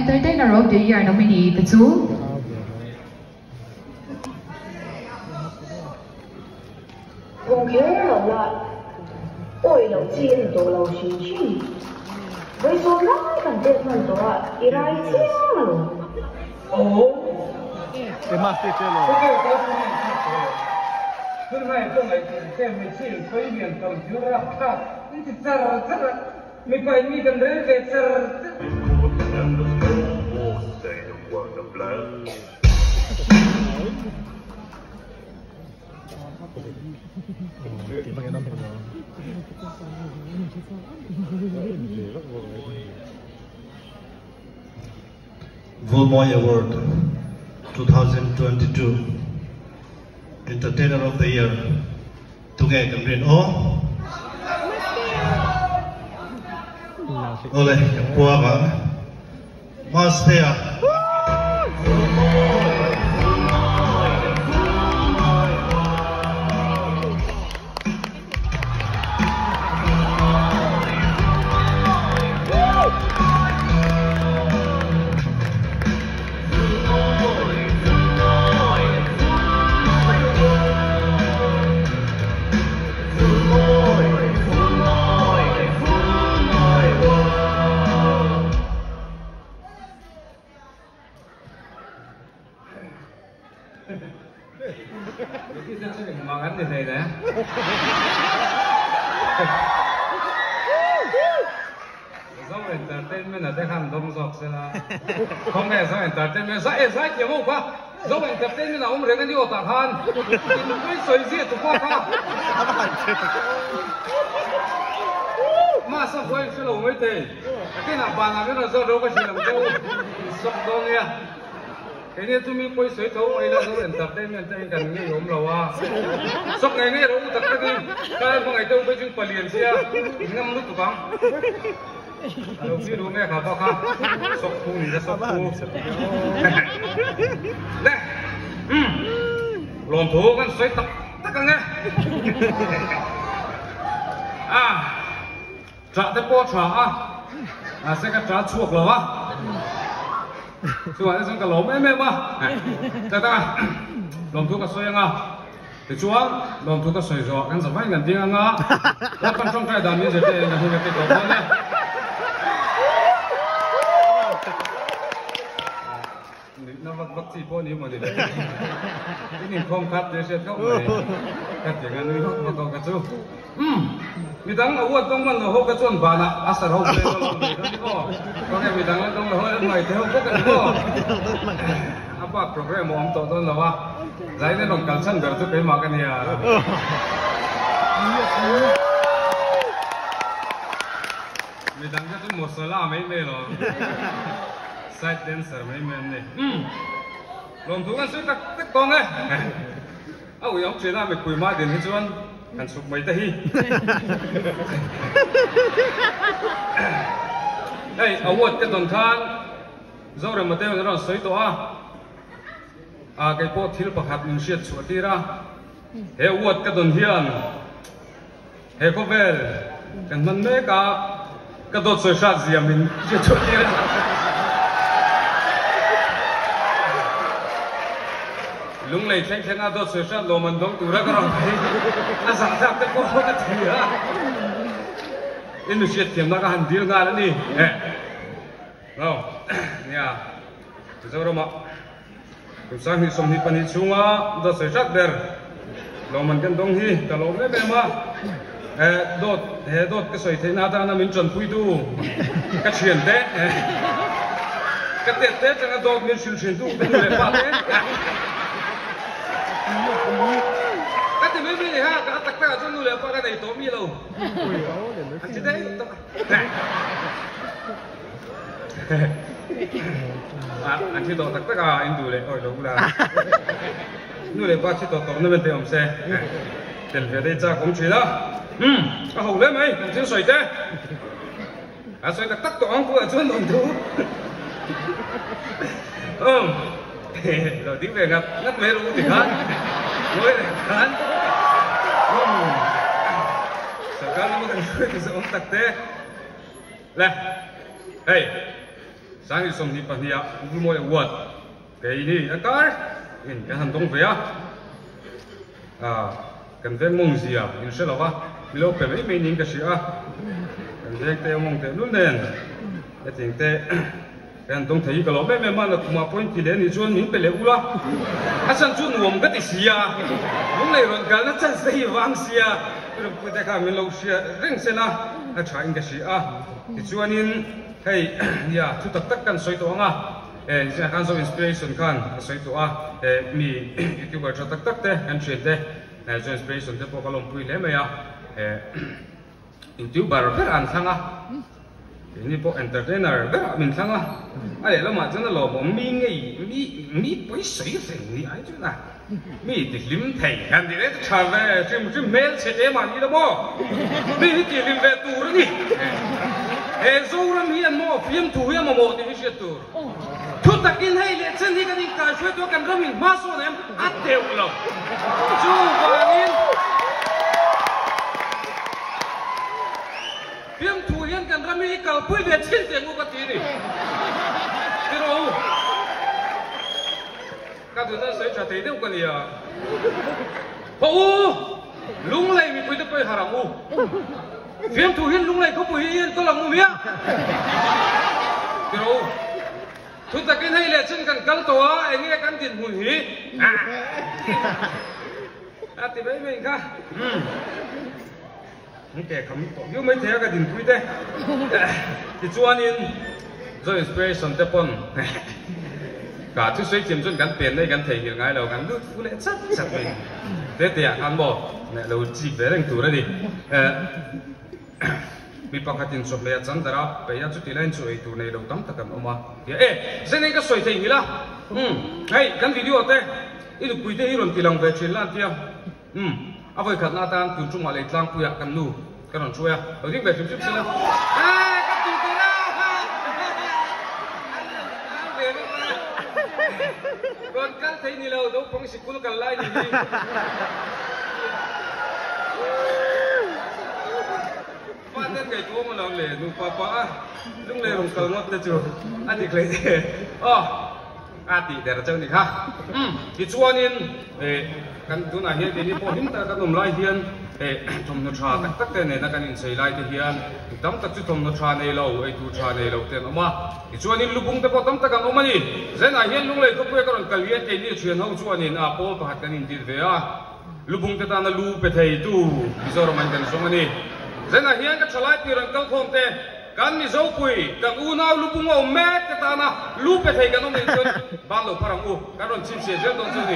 Entertainer of the Year nominee te chu. Phung kher lo la, awi loh chi a ni tawh lo hrim hrim. Vawi sawm lai kan pek hman tawh a, i rai chiang alawm. Vulmawi Award 2022 Entertainer of the Year tunge kan rin aw? Awle kan puak a Mastea. Zo entertainment a te khan dawng zawk se la khawnge zo entertainment zai e zai thiam ho kha zo entertainment a awm reng a ni aw tah khan inpui sawi ziah tu pawh kha mahse huai hre lo mai thei kinah banah min rawn zawt ro ka hrilh ang che u insawk dawn nia. Keini chu mi pawi sawi tho mai la zo entertainment te hi kan ngei awm lo a, sawk ngei ngei ro u tak tak in ka en hmangaih te u phei chu palian sia in ngam lutuk ang. A lo feel u nge kha pawh kha sawk phu ni la sawk phu le umm lawmthu kan sawi tak tak ang e a. Ṭah te pawh a ṭha a, mahse ka ṭah chhuak lo a, chuvang te chuan ka lawm em em a, tak a, lawmthu ka sawi ang a, tichuan lawmthu ka sawi zawh kan zavaiin kan ding ang a, Lalpan ṭawngṭai dan min zirtir in ka hnu ka ti tawh dawn e. Nuihna vak vak chi pawh ni maw ni le. In inkhawm khat tih a hriat khauh mai. Ka ti anga nui vak vak ho ka chu. Umm. Midang a uat dawng man lo ho ka chuan banah a sar ho vel lo mai dawn ni maw. Kawng e midang la dawng lo ho an hmai te ho bawk a ni maw. A bak program a awm tawh dawn lo a. Zain a rawn kal chhan ber chu keimah ka nia. Midang te chu masala mai mai lo. Side dancer mai mai an ni. Umm. Lawmthu kan sawi tak tak tawng e. A ui awm thin a mipui mah din hi chuan kan chhuk mai te hi. Hei award te dawn khan Zorema te rawn sawi tawh a. A kei pawh thil pakhat min hriat chhuah tir a. He award ka dawn hian He khawvel kan hman mek a, ka dawt sawi hrat zia min hriat chhuah tir a. Lunglei thleng thleng a dawt sawi hrat lawm an dawng tura ka rawn phei a zahthlak te pawh ka ti a. I nu hriat thiamna ka han dil nghal a ni. No, nia, Mizoramah Kum 2022 chhunga dawt sawi hrat ber lawmman kan dawng hi ka lawm em em a, he dawt he dawt ka sawi theihna atana min tanpuitu ka thiante ka tet te atanga dawt min hrilh thintu ka nu leh pa te ka ti mai mai ni ha ka a tak takah chuan nu leh pa ka nei tawh mi lo an ti daih tawh An thi tawh tak tak a, in duh leh awih lo bula nu leh pa thi tawh tawh na vel te awm se tel ve dei chak awm thin a. Umm a ho hle mai kan thil sawi te a sawi tak tak tawh ang bulah chuan awm thu umm lo ding ve ngat ngat mai rawh u ti khan ngawi reng khan umm sorkar lama kan hruai tu zawh awm tak te. Le, hei, 2022 ah Vulmawi Award keini a kar in kan han dawng ve a, kan veng mawng zia in hre lo va, mi lo pe mai mai niin ka hria a, kan veng te mawng tehlul nen hetiang te kan han dawng thei hi ka lawm em em a, nakhumah pawhin ti leh anih chuan min pe leh ula, a chhan chu nuam ka ti sia, lunglei rawn kalna chance te hi vang sia, i rawn pute kha min lo hria reng se la a tha in ka hria a, tichuanin hei nia thu tak tak kan sawi tawh ang a. Eh zia khan zo inspiration khan a sawi tawh a, eh mi youtuber tha tak tak te kan thian te eh zo inspiration te pawh ka lawmpui hle mai a, eh youtuber ber an thlang a, keini pawh entertainer ber ah min thlang a, a lehlamah chuan a lawmawm mi ngei mi mi pawi sawi reng ni ai chuan a mi ti hlim thei han tih leh chu tha ve hrim hrim hmel chhe te mah ni lo maw mi hi ti hlim ve tur a ni he Zoram hian maw fiamthu hi a mamawh tih hi hriat tur. Thu takin hei leh chen hi kan inkaihruai tura kan ram in hma sawn em a deuh lo. Chuvangin fiamthu hian kan ram hi i kalpui ve thin teh ang u ka ti a ni. Ti rawh u. Ka duhna sawi tha thei deuh ka nia. Haw u! Lunglei mipui te pawh i harh ang u. Fiamthu hian Lunglei khawpui hi i enkawl ang u mia? Ti rawh u. Thu takin hei leh chin kan kal tawh a, eng nge kan dinhmun hi? A ti mai mai kha. An ke kham tawh viau mai thei a ka dinpui te. Tichuanin Zo Inspiration te pawn ka chu sawi thiam chuan kan pen nei kan theihnghilh ngai lo, kan lut fu leh chat chat mai. Tete ah khan maw lo chik ve reng tur a ni. Mi pakhatin chawhmeh a chan darh a, peih a chuti laiin chu ei tur nei lo tam tak an awm a. Tia e, zen in ka sawi theihnghilh a. Umm, hei kan video te i nupui te hi rawn ti lang ve thin la an tia. Umm, a vawi khatna atan tun ṭumah lei tlangpuiah kan nu ka rawn hruai a, lo ding ve hrim hrim sela. Eeh, ka tih tur a! An ve vek a, rawn kal thei ni lo, naupang sikul kal lai ni hi. Faten ngaihtuah awm alawm le, nupa pa a lunglei rawn kal ngawt te chu a dik hle te. Aw. A tih der cheu ni kha. Umm, tichuanin eh kan tunah hian keini pawh hlim taka kan awm lai hian eh thawmhnaw tha tak tak te nena kan inchei lai te hian mi tam tak chu thawmhnaw tha nei lo, eitur tha nei lo te an awm a. Tichuanin lubung te pawh tam tak an awm a ni. Zenah hian Lunglei khawpuia ka rawn kal hian keini thian ho chuanin ah pawl pakhat kan indir ve a, lubung te tana lu pe theitu Mizoram an kan zawng a ni. Zenah hian ka thalai pui rawn kal khawm te, Kan Mizopui, kan unau lupung a awm mek te tana lu pe thei kan awm nih chuan ban lo phar ang u, kan rawn chhinchhiah zel dawn chu a ni.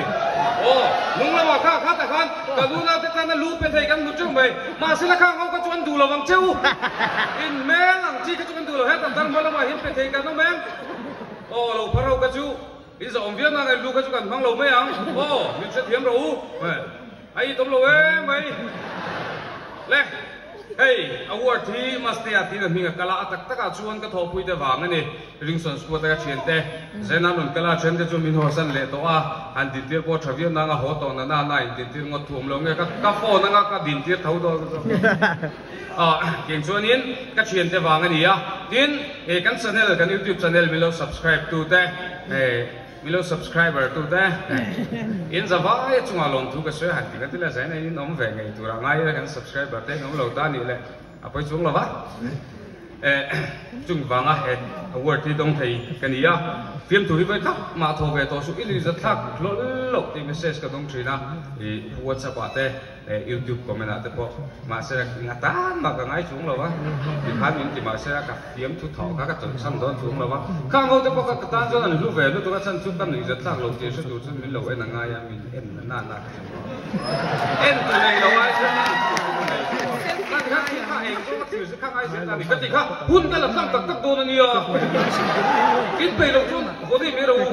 Aw, nung lamah kha kha tak khan kan unau te tana lu pe thei kan hmu teuh mai. Mahse la khang ho kha chu an duh lo ang che u. In hmel ang chi kha chu kan duh lo. Heta tan hma lamah hian pe thei kan awm em? Aw, lo phar ho kha chu in zahawm viau nang e, lu kha chu kan hmang lo mai ang. Aw, min hrethiam rawh u. A itawm lo em mai. Le. Hei, award hi Mastea tiin a hming a kal a, a tak takah chuan ka thawhpui te vang a ni. Ringson Squad a ka thiante Zena rawn kal a, thiante chu min hawsan leh tawh a, han dintir pawh tha viau nang a haw tawh nana na in dintir ngawt thu awm lo nge ka ka phone anga ka dintir tho dawn ka zawk a. Keng chuanin ka thiante vang a ni a, tin he kan channel kan youtube channel min lo subscribe tu te hei. Milo subscriber tu te in za vai a chungah lawmthu ka sawi a han ti ka ti le zain a in awm ve ngei tur ah ngai ila kan subscriber te in awm lo ta nih le a pawi chung lo va eh chung vanga he award hi dawng thei ka ni a fiamthu hi vawi tak mah thaw ve tawh suh i lui zat thlak hlawl loh tih message ka dawng thin a i whatsapp ah te Eh youtube comment ah te pawh mahse nga tan mah ka ngai chung lo a, tikhan min ti mahse ka fiam thu thawh kha ka chawlh chhan dawn chung lo a, khang ho te pawh kha ka tan chuan an hlu ve lutuk a chhan chu ka nuih zat tlak lo tih hre tur chuan min lo en a ngai a, min en na na ka ti maw en tu nei lo ai chuan en tu chu nei ka ti kha thil kha eng zawng a thlir si kha ngai zel ta ni ka ti kha hun ka la tlang tak tak dawn a nia in peih loh chuan haw daih mai ro u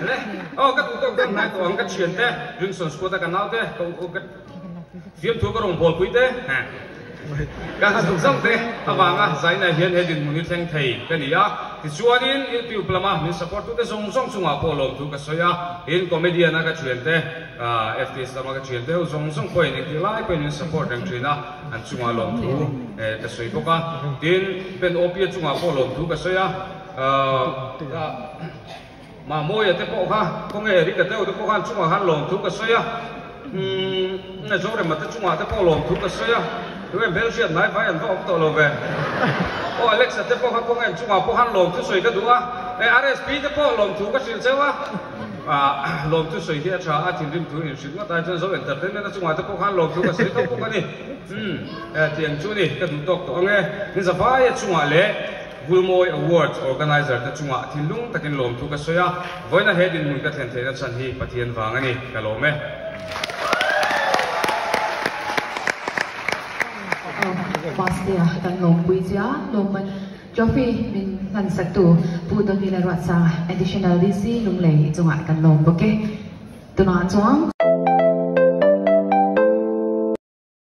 le aw ka duh tawk dawn hnai tawh ang ka thian te. Johnson Squad a ka nau te, ka u ka fiamthu ka rawn bawlpui te, ka zuk zauh te avanga zaina hian he dinhmun hi thleng thei ka ni a. Tichuanin YouTube lama min support tute zawng zawng chungah pawh lawmthu ka sawi a, tin comedian a ka thiante, FTS lama ka thiante ho zawng zawng pawhin engtik lai pawhin min support reng thin a, an chungah lawmthu ka sawi bawk a. Tin Ben Opia chungah pawh lawmthu ka sawi a. Mamawia te pawh kha khawnge Eric-a deuh te pawh khan chungah khan lawmthu ka sawi a, umm Zorema te chungah te pawh lawmthu ka sawi a, tunge hmelhriat hnai vai an va awm tawh lo ve. Aw Alex-a te pawh kha khawnge an chungah pawh khan lawmthu sawi ka duh a, e RSP te pawh lawmthu ka hrilh cheu a, ah lawmthu sawi hi a tha a, thinrim thu inhrilh ngawt ai chuan Zo Entertainment a chungah te pawh khan lawmthu ka sawi tho bawk a ni. Umm tiang chu ni ka duh tawk tawh ange, ni zavaia chungah leh. Vulmawi Awards organizer te chungah thinlung takin lawmthu ka sawi a, vawiina he dinhmun ka thlen theihna chhan hi Pathian vang a ni, ka lawm e. Mastea kan lawmpui che a, lawmman trophy min hmansaktu Pu Donila Ruatsanga Additional DC Lunglei chungah kan lawm bawk e. Tunah chuan.